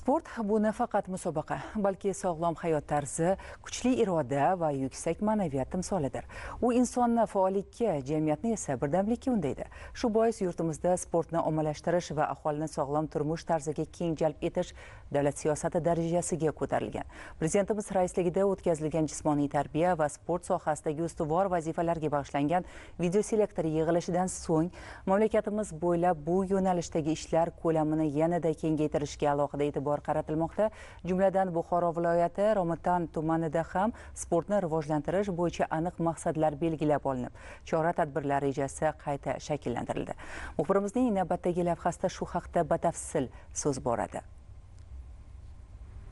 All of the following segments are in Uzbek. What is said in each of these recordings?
Sport bu nafaqat musobaqa, balki sog'lom hayot tarzi, kuchli iroda va yuksak ma'naviyat timsolidir. U insonni faollikka, jamiyatni esa birdamlikka undaydi. Shu bois yurtimizda sportni ommalashtirish va aholini sog'lom turmush tarziga keng jalb etish davlat siyosati darajasiga ko'tarilgan. Prezidentimiz raisligida o'tkazilgan jismoniy tarbiya va sport sohasidagi ustuvor vazifalarga bag'ishlangan videoselektor yig'ilishidan so'ng mamlakatimiz bo'ylab bu yo'nalishdagi ishlar ko'lamini yanada kengaytirishga alohida e'tibor qaratilmoqda. Jumladan, Buxoro viloyati Romitan tumanida ham sportni rivojlantirish bo'yicha aniq maqsadlar belgilab olinib, chora-tadbirlar rejasi qayta shakllantirildi. Muxbirimizning navbatdagi lavhasida shu haqda batafsil so'z boradi.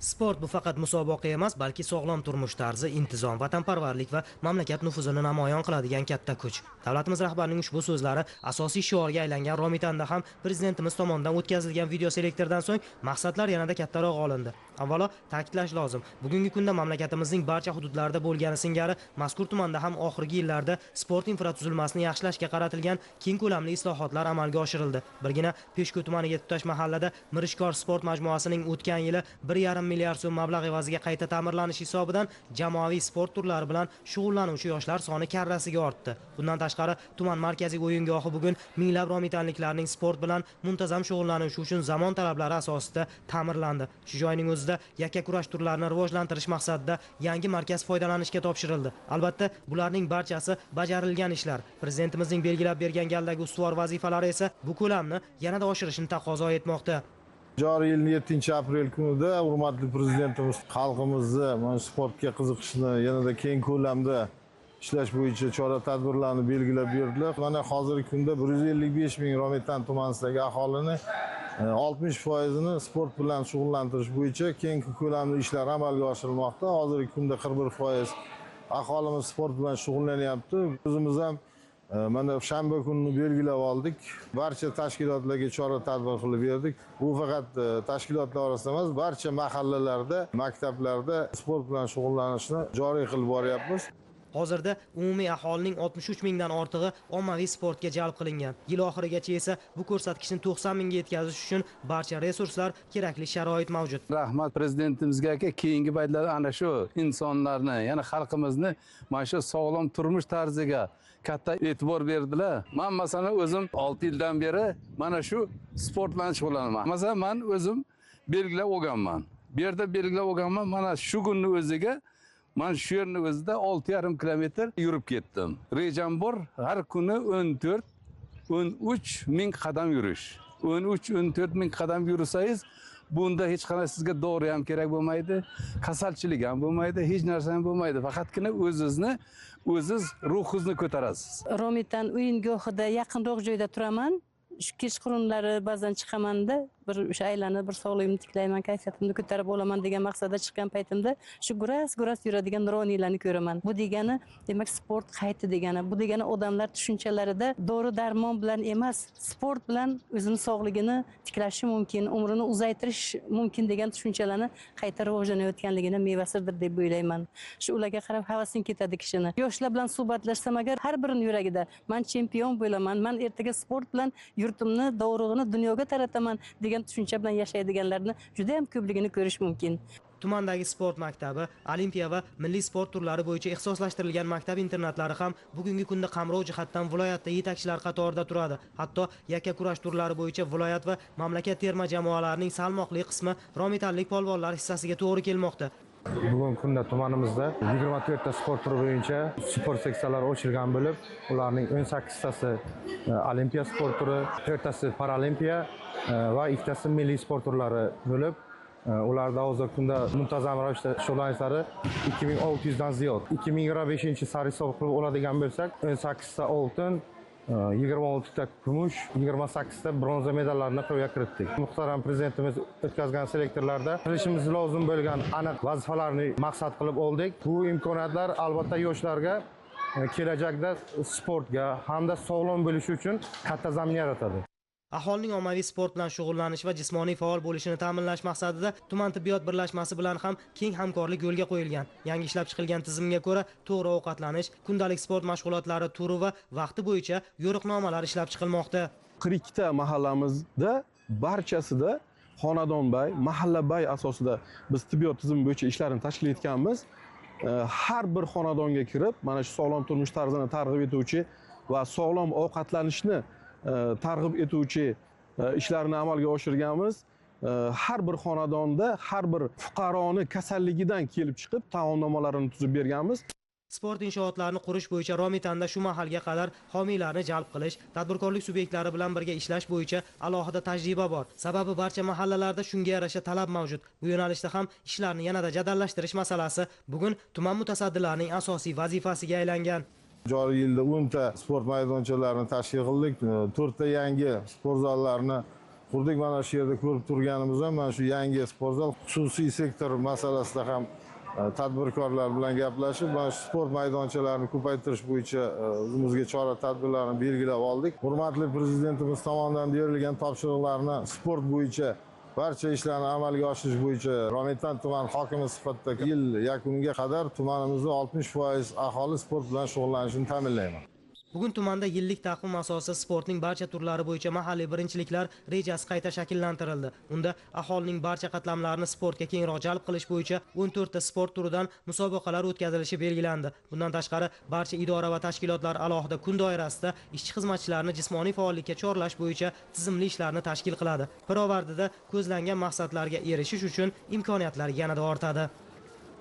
Sport bu faqat musobaqa emas, balki sog'lom turmush tarzi, intizom, vatanparvarlik va mamlakat nufuzini namoyon qiladigan katta kuch. Davlatimiz rahbarining ushbu so'zlari asosiy shiorga aylangan Romitanda ham prezidentimiz tomonidan o'tkazilgan videoselektordan so'ng maqsadlar yanada kattaroq olindi. Avvalo ta'kidlash lozim, bugungi kunda mamlakatimizning barcha hududlarida bo'lgani singari mazkur tumanda ham oxirgi yillarda sport infratuzilmasini yaxshilashga qaratilgan keng ko'lamli islohotlar amalga oshirildi. Birgina Peshku tumaniga tutash mahallada Mirishkor sport majmuasining o'tgan yili 1,5 milliard so'm mablag' evaziga qayta ta'mirlanish hisobidan jamoaviy sport turlari bilan shug'ullanuvchi yoshlar soni karrasiga ortdi. Bundan tashqari, tuman markaziy o'yingohi bugun minglab romitanliklarning sport bilan muntazam shug'ullanishi uchun zamon talablari asosida ta'mirlandi. Shu joyning o'zida yakkakurash turlarini rivojlantirish maqsadida yangi markaz foydalanishga topshirildi. Albatta, bularning barchasi bajarilgan ishlar. Prezidentimizning belgilab bergan galdagi ustuvor vazifalari esa bu ko'lamni yanada oshirishni taqozo etmoqda. Joriy yilning 7-aprel kunida hurmatli prezidentimiz xalqimizni mana sportga qiziqishini yanada keng ko'lamda ishlash bo'yicha chora-tadbirlarni belgilab berdilar. Mana hozirgi kunda 155 ming Romitan tumanidagi aholini 60%ini sport bilan shug'ullantirish bo'yicha keng ko'lamli ishlar amalga oshirilmoqda. Hozirgi kunda 41% aholimiz sport bilan shug'ullanyapti. O'zimiz ham mana shanba kunini belgilab oldik. Barcha tashkilotlarga chora-tadbir qilib berdik. Bu faqat tashkilotlar orasida emas, barcha mahallalarda, maktablarda sport bilan shug'ullanishni joriy qilib boryapmiz. Hozirda umumiy aholining 63 mingdan ortig'i ommaviy sportga jalb qilingan. Yil oxirigacha esa bu ko'rsatkichni 90 mingga yetkazish uchun barcha resurslar, kerakli sharoit mavjud. Rahmat prezidentimizga, keyingi paytlarda ana shu insonlarni, ya'ni xalqimizni mana shu sog'lom turmush tarziga katta e'tibor berdilar. Men masalan o'zim 6 yildan beri mana shu sport bilan shug'ullanaman. Masalan, men o'zim belgilab olganman. Bu yerda belgilab olganman, mana shu kunni o'ziga men shu yerni o'zida 6,5 kilometr yurib ketdim. Rejam bor, har kuni 14-13 ming qadam yurish. 13-14 ming qadam yursangiz, bunda hech qanday sizga dori ham kerak bo'lmaydi, kasalchilik ham bo'lmaydi, hech narsa ham bo'lmaydi. Faqatgina o'zingizni, o'ziz ruhingizni ko'tarasiz. Romitan o'yingohida yaqinroq joyda turaman. Shu kechqurunlari ba'zan chiqamanda, bir o'sha aylanib, bir sog'lig'imni tiklayman, kayfiyatimni ko'tarib olaman degan maqsadda chiqqan paytimda shu guras-guras yuradigan nuroniy-larni ko'raman. Bu degani, demak, sport qaytdi degani. Bu degani odamlar tushunchalarida dori darmon bilan emas, sport bilan o'zini sog'lig'ini tiklashi mumkin, umrini uzaytirish mumkin degan tushunchalarni qayta rivojlanayotganligini mevasidir deb o'ylayman. Shu ularga qarab havasim ketadi kishini. Yoshlar bilan suhbatlashsam agar har birining yuragida men chempion bo'laman, men ertaga sport bilan yurtimni, dovrug'ini dunyoga tarataman degan tushuncha bilan yashaydiganlarni juda ham ko'pligini ko'rish mumkin. Tumandagi sport maktabi, olimpiya va milliy sport turlari bo'yicha ixtisoslashtirilgan maktab internatlari ham bugungi kunda qamrov jihatdan viloyatda yetakchilar qatorida turadi. Hatto yakkakurash turlari bo'yicha viloyat va mamlakat terma jamoalarining salmoqli qismi romitanlik polvonlar hissasiga to'g'ri kelmoqda. Bugungi kunda tumanimizda 24 ta sport turi bo'yicha sport seksiyalari ochilgan bo'lib, ularning 18 tasi olimpiya sport turi, 4 tasi paralimpiya va 2 tasi milliy sport turlari bo'lib, ularda hozirgi kunda muntazam ravishda shug'ullanishlari 2600 dan ziyod. 2025 sari hisob qilib oladigan bo'lsak, 18 ta oltin, 26 ta kumush, 28 ta bronza medallarni qo'lga kiritdik. Muhtaram prezidentimiz o'tkazgan selektorlarda qilishimiz lozim bo'lgan aniq vazifalarni maqsad qilib oldik. Bu imkoniyatlar albatta yoshlarga kelajakda sportga hamda sog'lom bo'lishi uchun katta zamin yaratadi. Aholining ommaviy sport bilan shug'ullanish va jismoniy faol bo'lishini ta'minlash maqsadida tuman tibbiyot birlashmasi bilan ham keng hamkorlik yo'lga qo'yilgan. Yangi ishlab chiqilgan tizimga ko'ra to'g'ri ovqatlanish, kundalik sport mashg'ulotlari turi va vaqti bo'yicha yo'riqnomalar ishlab chiqilmoqda. 42 ta mahallamizda barchasida xonadonbay, mahallabay asosida biz tibbiyot tizimi bo'yicha ishlarni tashkil etganmiz. Har bir xonadonga kirib, mana shu sog'lom turmush tarzini targ'ib etuvchi va sog'lom ovqatlanishni targ'ib etuvchi ishlarni amalga oshirganmiz. Har bir xonadonda har bir fuqaroni kasalligidan kelib chiqib taomnomalarini tuzib berganmiz. Sport inshootlarini qurish bo'yicha Romitanda shu mahalga qadar homiylarni jalb qilish, tadbirkorlik subyektlari bilan birga ishlash bo'yicha alohida tajriba bor. Sababi barcha mahallalarda shunga yarasha talab mavjud. Bu yo'nalishda ham ishlarni yanada jadallashtirish masalasi bugun tuman mutasaddilarining asosiy vazifasiga aylangan. Joriy yilda 10 ta sport maydonchalarini tashkil qildik, 4 ta yangi sport zallarini qurdik. Mana shu yerda ko'rib turganimiz ham mana shu yangi sport zal. Xususiy sektor masalasida ham tadbirkorlar bilan gaplashib, mana shu sport maydonchalarini ko'paytirish bo'yicha o'zimizga chora tadbirlarni belgilab oldik. Hurmatli prezidentimiz tomonidan berilgan topshiriqlarni sport bo'yicha barcha ishlarni amalga oshirish bo'yicha Romitan tuman hokimi sifatida yil yakuniga qadar tumanimizda 60% aholi sport bilan shug'ullanishini ta'minlayman. Bugun tumanda yillik taqvim asosida sportning barcha turlari bo'yicha mahalliy birinchiliklar rejasi qayta shakllantirildi. Unda aholining barcha qatlamlarini sportga kengroq jalb qilish bo'yicha 14 ta sport turidan musobaqalar o'tkazilishi belgilandi. Bundan tashqari barcha idora va tashkilotlar alohida kun doirasida ishchi xizmatchilarni jismoniy faollikka chorlash bo'yicha tizimli ishlarni tashkil qiladi. Pirovardida ko'zlangan maqsadlarga erishish uchun imkoniyatlar yanada ortadi.